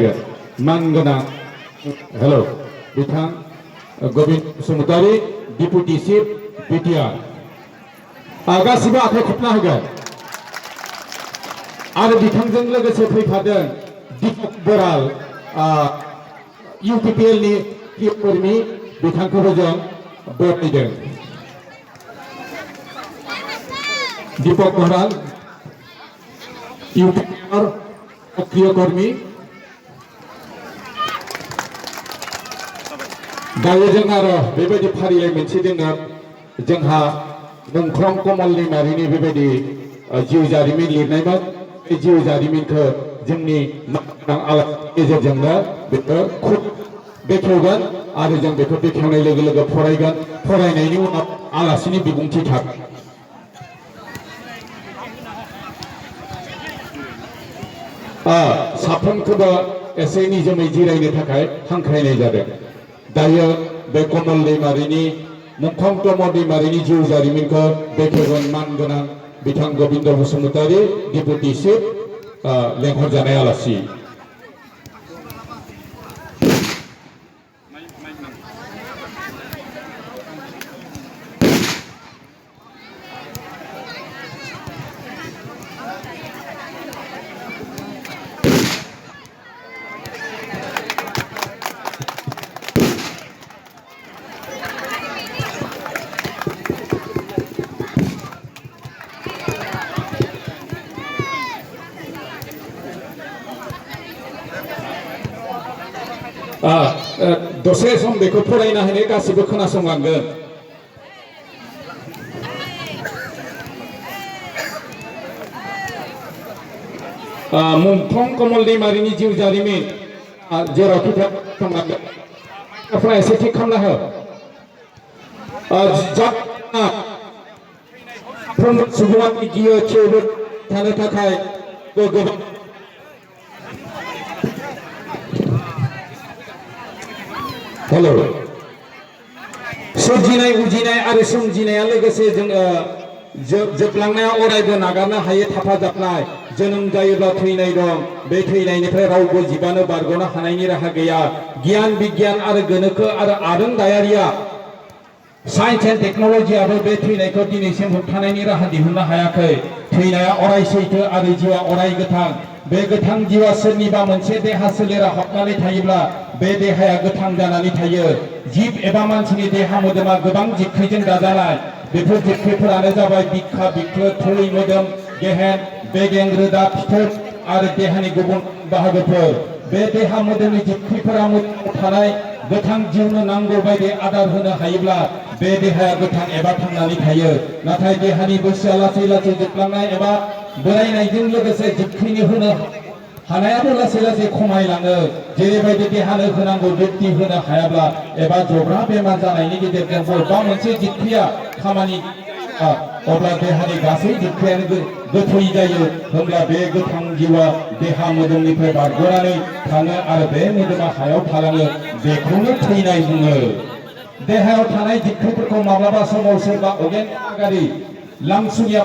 मानगोनां हेलो बिथां Govind Basumatary deputy chief BTR गासिबो आखाइ खबना होगोन आरो बिथांजों लोगोसे फैफादों दीपक बराल UPPL नि कर्मी बिथांखौबो जों बरायदों दीपक बराल UPPL सक्रिय कर्मी दायो जों आरो बेबायदि फारिलाइ मोनसे दोङो जोंहा मुंख्लं कमल दैमारिनि बेबायदि जिउ जारिमिन लिरनायमोन बे जिउ जारिमिनखौ जोंनि आलासिनि गेजेरजोंनो बेखौ बेखेवगोन आरो जों बेखौ बेखेवनाय लोगो लोगो फरायगोन फरायनायनि उनाव आलासिनि बिबुंथि थागोन साफ्रोमखौबो एसे निजोमै जिरायनो थाखाय हांख्रायनाय जादों दायो बे कमल दैमारिनि मुंख्लं कमल दैमारिनि जिउ जारिमिनखौ बेखेवगोन मानगोनां बिथां गोविंद बसुमतारी डिपुटि चिफ लेंहरजानाय आलासि दसे सम बेखौ फरायना होनो गासिबो खोनासंलांगोन मुंख्लं कमल दैमारिनि जिउ जारिमिन जेरावखि एसे थिक खालामना हो सुबुङा गियो थेवबो थानो थाखाय गोबां हेलो सोरजिनाय उजिनाय आरो सोमजिनाया लोगोसे जोबलांनाया अरायबो नागारनो हायै थाफाजाबनाय जोनोम जायोब्ला थैनाय दं बे थैनायनिफ्राय रावबो जिबानो बारग'नो हानायनि राहा गैया गियान बिगियान आरो गोनोखो आरो आरोंदायारिया साइन्स एन्ड टेक्न'लजियाबो बे थैनायखौ दिनैसिम होबथानायनि राहा दिहुननो हायाखै थैनाया अराय सैथो आरो जिउआ अराय गोथां बे गोथां जिउआ सोरनिबा मोनसे देहा सोलेरा हाबनानै थायोब्ला बे देहाया गोथां जानानै थायो जिब एबा मानसिनि देहा मोदोमा गोबां जिबख्रिजों दाजानाय बेफोर जिबख्रिफोरानो जाबाय बिखा बिख्लो थै मोदोम गेहेन बेगें रोदा फिथोब आरो देहानि गुबुन बाहागोफोर बे देहा मोदोमनि जिबख्रिफोरा मोदोमाव थानाय गोथां जिउनो नांगौ बायदि आदार होनो हायोब्ला बे देहाया गोथां एबा थांनानै थायो नाथाय देहानि बैसोआ लासै लासै जोबलांनाय एबा बोरायनायजों लोगोसे जिबख्रिनि होनो हानायाबो लासै लासै खमायलाङो जेरैबायदि देहानो होनांगौ बिब्दि होनो हायाब्ला एबा जब्रा बेमार जानायनि गेजेरजों बबेबा मोनसे जिबख्रिया खामानि अब्ला देहानि गासै जिबख्रियानो गोथै जायो होमब्ला बे गोथां जिउआ देहा मोदोमनिफ्राय बारग'नानै थाङो आरो बे मोदोमा हायाव थालाङो बेखौनो थैनाय बुङो देहायाव थानाय जिबख्रिफोरखौ माब्लाबा समाव सोरबा अगेन गारि लांसुनिया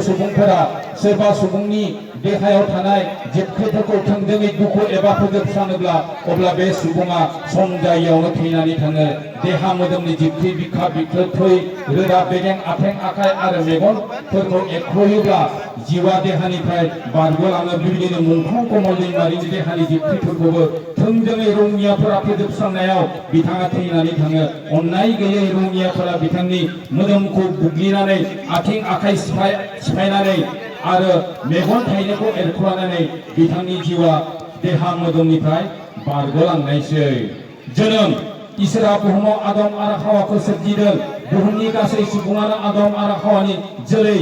सुबुंफोरा सोरबा सुबुंनि देहायाव थानाय जिबख्रिफोरखौ थोंजोङै दुखु एबा फोजोबस्राङोब्ला अब्ला बे सुबुङा सम जायैयावनो थैनानै थाङो देहा मोदोमनि जिबख्रि बिखा बिख्लो थै रोदा बेगें आथें आखाइ आरो मेगनफोरखौ एख्लयोब्ला जिउआ देहानिफ्राय बारग'लाङो बेबायदिनो मुंख्लं कमल दैमारिनि देहानि जिबख्रिफोरखौबो थोंजोङै रौनियाफोरा फोजोबस्रांनायाव बिथाङा थैनानै थाङो अननाय गैयै रौनियाफोरा बिथांनि मोदोमखौ बुग्लिनानै आथिं आखाइ सिफायनानै आरो मेगन थाइनैखौ एरख'नानै बिथांनि जिउआ देहा मोदोमनिफ्राय बारग'लांनायसै जोनोम इसोरा बुहुमाव आदम आरो हावाखौ सोरजिदों बुहुमनि गासै सुबुङानो आदम आरो हावानि जोलै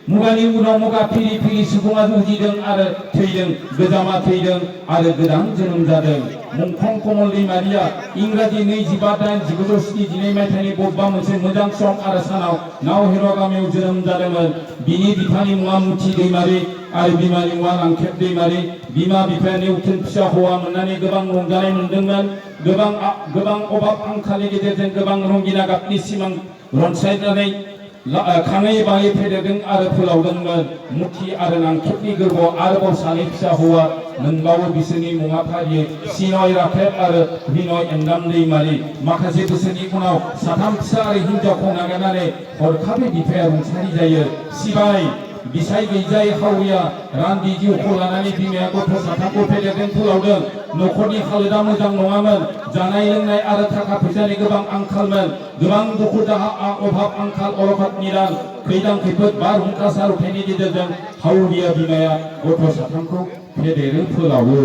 मुगानि उनाव मुगा फिरि फिरि सुबुङा उजिदों आरो थैदों गोजामा थैदों आरो गोदान जोनोम जादों मुंख्लं कमल दैमारिया इंराजि 25/8/1972 मायथाइनि बबेबा मोनसे मोजां सम आरो सानाव नावहेरा गामियाव जोनोम जादोंमोन बिनि बिफानि मुङा मुथि दैमारि आरो बिमानि मुङा रांखेब दैमारि बिमा बिफाया नेवथोन फिसा हौवा मोननानै गोबां रंजानाय मोनदोंमोन गोबां अभाब आंखालनि गेजेरजों गोबां रंगिना गाबनि सिमां रनसायनानै खाङै बाङै फेदेरदों आरो फोलावदोंमोन मुथि आरो नांखेबनि गोरबोआव आरोबाव सानै फिसा हौवा मोनबावो बिसोरनि मुङा फारियै सिनय राखेब आरो बिनय एन्दाम दैमारि माखासे बोसोरनि उनाव साथाम फिसा आरो हिनजावखौ नागारनानै हरखाबै बिफाया रुंसारि जायो सिबाय बिसाय गैजाय हावरिया रान्दि जिउखौ लानानै बिमाया गथ' साथामखौ फेदेरदों फोलावदों न'खरनि हालोदा मोजां नङामोन जानाय लोंनाय आरो थाखा फैसानि गोबां आंखालमोन गोबां दुखु दाहा अभाब आंखाल अलखद निदान खैदां खैफोद बारहुंखा सारन्थाइनि गेजेरजों हावरिया बिमाया गथ' साथामखौ फेदेरो फोलावो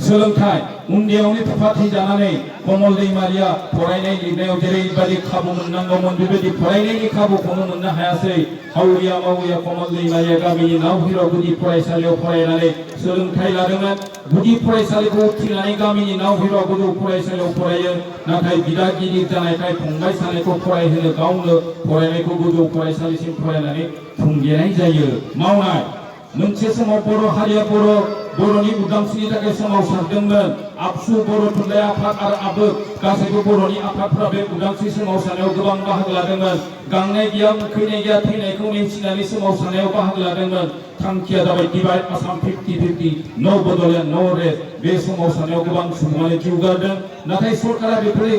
सोलोंथाइ उन्दैयावनो थफाथि जानानै कमल दैमारिया फरायनाय लिरनायाव जेरैबायदि खाबु मोननांगौमोन बेबायदि फरायनायनि खाबुखौनो मोननो हायासै हावरिया मावरिया कमल दैमारिया गामिनि नावहिराव गुदि फरायसालियाव फरायनानै सोलोंथाइ लादोंमोन गुदि फरायसालिखौ उथ्रिनानै गामिनि नावहिराव गोजौ फरायसालियाव फरायो नाथाय बिदा गिदिर जानायखाय फंबाय सानैखौ फरायहोनो गावनो फरायनायखौ गोजौ फरायसालिसिम फरायनानै थुंगेनाय जायो मावनाय मोनसे समाव बर' हारिया बर'नि उदांस्रिनि थाखाय सोमावसारदोंमोन आबसु बर' थुनलाइ आफाद आरो आबोग गासैबो बर'नि आफादफोरा बे उदांस्रि सोमावसारनायाव गोबां बाहागो लादोंमोन गांनाय गैया उखैनाय गैया थैनायखौ नेवसिनानै सोमावसारनायाव बाहागो लादोंमोन थांखिया जाबाय डिभाइड आसाम 50-50 नो बड'लेण्ड नो रेस्ट बे सोमावसारनायाव गोबां सुबुङानो जिउ गारदों नाथाय सरकारा बेफोरनि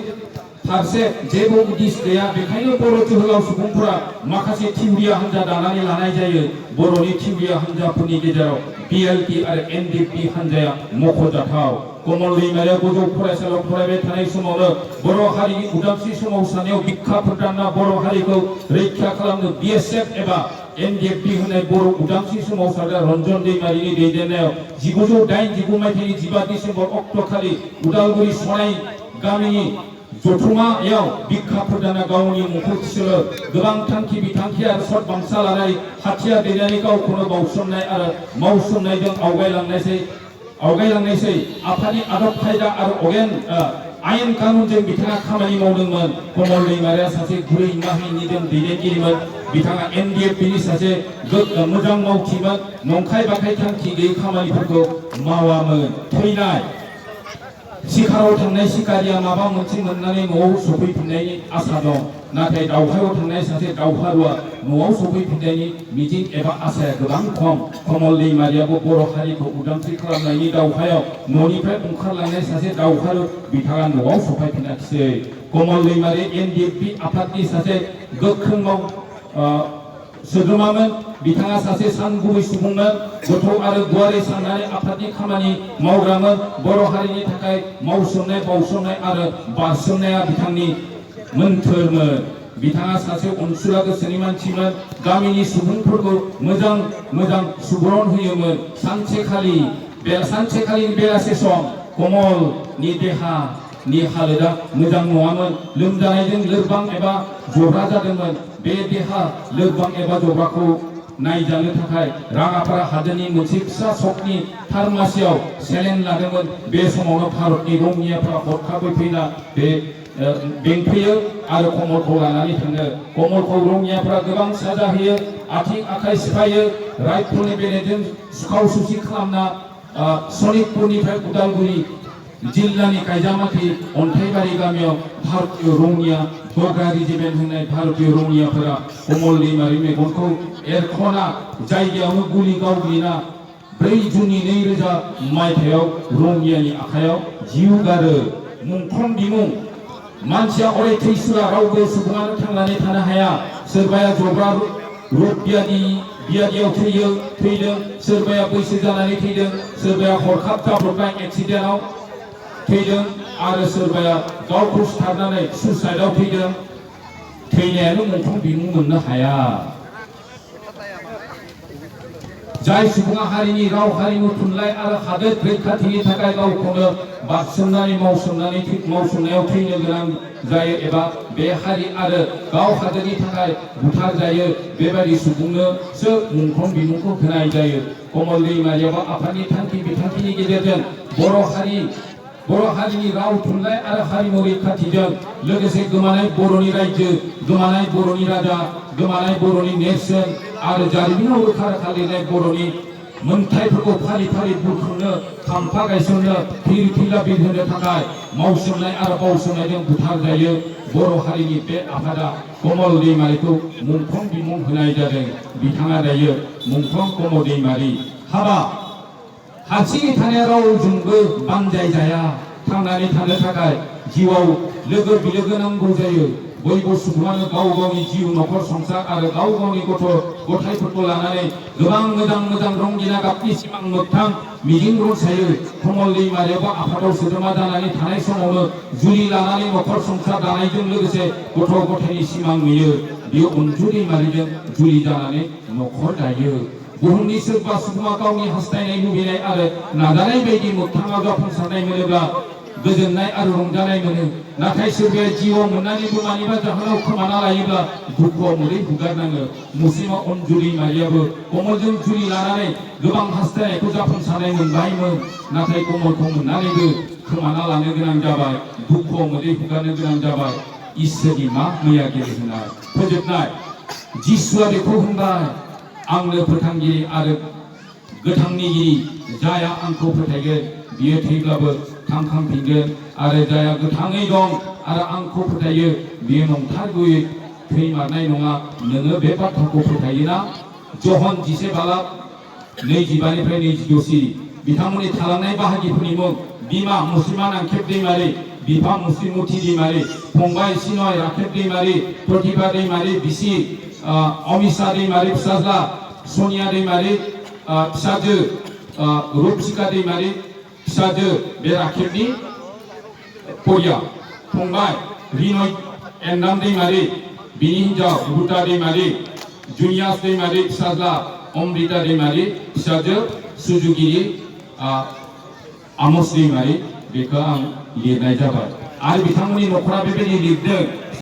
फारसे जेबो उदिस गैया बेखायनो बर' जोहोलाव सुबुंफोरा माखासे थिउरिया हान्जा दानानै लानाय जायो बर'नि थिउरिया हान्जाफोरनि गेजेराव बिएलटि आरो एनडिएफटि हान्जाया मख'जाथाव कमल दैमारिया गोजौ फरायसालियाव फरायबाय थानाय समावनो बर' हारिनि उदांस्रि सोमावसारनायाव बिखा फोरदानना बर' हारिखौ रैखा खालामनो बिएसएफ एबा एनडिएफटि होनाय बर' उदांस्रि सोमावसारग्रा रन्जन दैमारिनि दैदेननायाव 1989 मायथाइनि 15 डिसेम्बर अक्ट'खालि उदालगुरि सनाय गामिनि जथुमायाव बिखा फोरदाना गावनि मुंखौ थिसनो गोबां थांखि बिथांखि आरो सत बांसा लानाय हाथियार दैनानै गावखौनो बावसोमनाय आरो मावसोमनायजों आवगायलांनायसै आफादनि आदब खायदा आरो आयेन कानुनजों बिथाङा खामानि मावदोंमोन कमल दैमारिया सासे गुरै माहि निजोम दैदेनगिरिमोन बिथाङा एनडिएफटिनि सासे मोजां मावथिमोन नंखाय बाखाय थांखि गैयै खामानिफोरखौ मावामोन थैनाय शिखाराव थांनाय शिकारिया माबा मोनसे मोननानै न'आव सफैफिननायनि आसा दं नाथाय दावहायाव थांनाय सासे दावहारुआ न'आव सफैफिननायनि मिजिं एबा आसाया गोबां खम कमल दैमारियाबो बर' हारिखौ उदांस्रि खालामनायनि दावहायाव न'निफ्राय ओंखारलांनाय सासे दावहारु बिथाङा न'आव सफैफिनाखिसै कमल दैमारि एनडिएफटि आफादनि सासे गोख्रों सोद्रोमामोन बिथाङा सासे सानगुबै सुबुंमोन गोथौ आरो गुवारै साननानै आफादनि खामानि मावग्रामोन बर' हारिनि थाखाय मावसोमनाय बावसोमनाय आरो बारसोमनाया बिथांनि मोन्थोरमोन बिथाङा सासे अनसुला गोसोनि मानसिमोन गामिनि सुबुंफोरखौ मोजां सुबुरुन होयोमोन सानसेखालि बेलासे सम कमलनि देहानि हालोदा मोजां नङामोन लोमजानायजों लोरबां एबा जब्रा जादोंमोन बे देहा लोरबां एबा जब्राखौ नायजानो थाखाय राङापारा हादोरनि मोनसे फिसा सकनि फार्मासियाव सेलेन लादोंमोन बे समावनो भारतनि रौनियाफ्रा हरखाबै फैना बेंफैयो आरो कमलखौ लानानै थाङो कमलखौ रौनियाफ्रा गोबां साजा होयो आथिं आखाइ सिफायो राइफलनि बेरेजों सुखाव सुसि खालामना सनितपुरनिफ्राय उदालगुरि जिल्लानि कायजामाथि अन्थाइबारि गामियाव भारतीय रौनिया दगा रेजिमेन्ट होनाय भारतीय रौनियाफोरा कमल दैमारि मेगनखौ एरख'ना जायगायावनो गुलि गावग्लिना 4 जुननि 2000 मायथाइयाव रौनियानि आखायाव जिउ गारो मुंख्लं बिमुं मानसिया अराय थैसुला रावबो सुबुङानो थांनानै थानो हाया सोरबाया जब्रा र'ग बियादियाव थैदों सोरबाया बैसो जानानै थैदों सोरबाया हरखाब जाब्रबनाय एक्सिडेन्टआव थैदों आरो सोरबाया गावखौ सिथारनानै सुसाइडआव थैदों थैनायानो मुंख्लं बिमुं मोननो हाया जाय सुबुङा हारिनि राव हारिमु थुनलाइ आरो हादोर रैखाथिनि थाखाय गावखौनो बारसोमनानै मावसोमनायाव थैनो गोनां जायो एबा बे हारि आरो गाव हादोरनि थाखाय बुथार जायो बेबायदि सुबुंनोसो मुंख्लं बिमुंखौ होनाय जायो कमल दैमारियाबो आफादनि थांखि बिथांखिनि गेजेरजों बर' हारिनि राव थुनलाइ आरो हारिमु रैखाथिजों लोगोसे गोमानाय बर'नि रायजो गोमानाय बर'नि राजा गोमानाय बर'नि नेरसोन आरो जारिमिनाव रोखा रोखा लिरनाय बर'नि मोनथायफोरखौ फारि फारि बुरखांनो खाम्फा गायसननो फिरफिला बिरहोनो थाखाय मावसोमनाय आरो बावसोमनायजों बुथारजायो बर' हारिनि बे आफादा कमल दैमारिखौ मुंख्लं बिमुं होनाय जादों। बिथाङा दायो मुंख्लं कमल दैमारि। हाबा हारसिङै थानाया रावजोंबो बानजायजाया। थांनानै थानो थाखाय जिउआव लोगो बिलोगो नांगौ जायो। बयबो सुबुङानो गाव गावनि जिउ नखर संसार आरो गाव गावनि गथ' गथायफोरखौ लानानै गोबां मोजां मोजां रंगिना गाबनि सिमां मोगथां मिजिं रनसायो। कमल दैमारियाबो आफादाव सोद्रोमा जानानै थानाय समावनो जुलि लानानै नखर संसार दानायजों लोगोसे गथ' गथायनि सिमां नुयो। बियो अनजु दैमारिजों जुलि जानानै नखर दायो। बुहुमनि सोरबा सुबुङा गावनि हास्थायनाय लुबैनाय आरो नाजानाय बायदि मोगथाङाव जाफुंसारनाय मोनोब्ला गोजोननाय आरो रंजानाय मोनो। नाथाय सोरबाया जिउआव मोननानैबो मानिबा जाहोनाव खोमाना लायोब्ला दुखुआव मोदै हुगारनाङो। मुस्लिमा अनजु दैमारियाबो कमलजों जुलि लानानै गोबां हास्थायनायखौ जाफुंसारनाय मोनबायमोन। नाथाय कमलखौ मोननानैबो खोमाना लानो गोनां जाबाय, दुखुआव मोदै हुगारनो गोनां जाबाय। इसोरनि मा मैया गेलेहोनाय। फोजोबनाय जिसुआ बेखौ होनबाय, आंनो फोथांगिरि आरो गोथांनिगिरि, जायहा आंखौ फोथायगोन बियो थैब्लाबो थांखांफिनगोन आरो जायहा गोथाङै दं आरो आंखौ फोथायो बियो नंथारगौयै थैमारनाय नङा। नोङो बे बाथ्राखौ फोथायोना? जहन 11:25-26 बिथांमोननि थालांनाय बाहागिफोरनि मुं: बिमा मुस्लिमा नांखेब दैमारि, बिफा मुस्लिमुथि दैमारि, फंबाय सिनय राखेब दैमारि, प्रतिभा दैमारि, बिसि अमिषा दैमारि, फिसाज्ला सनिया दैमारि, फिसाजो रुपसिका दैमारि, फिसाजो बे राखेबनि परिया, फंबाय रिनय एन्डाम दैमारि, बिनि हिन्जाव रुता दैमारि, जुनियास दैमारि, फिसाज्ला अमृता दैमारि, फिसाजो सुजुगिरि आमस दैमारि। बेखौ आं लिरनाय जाबाय। आरो बिथांमोननि नखरा बेबायदि लिरदों।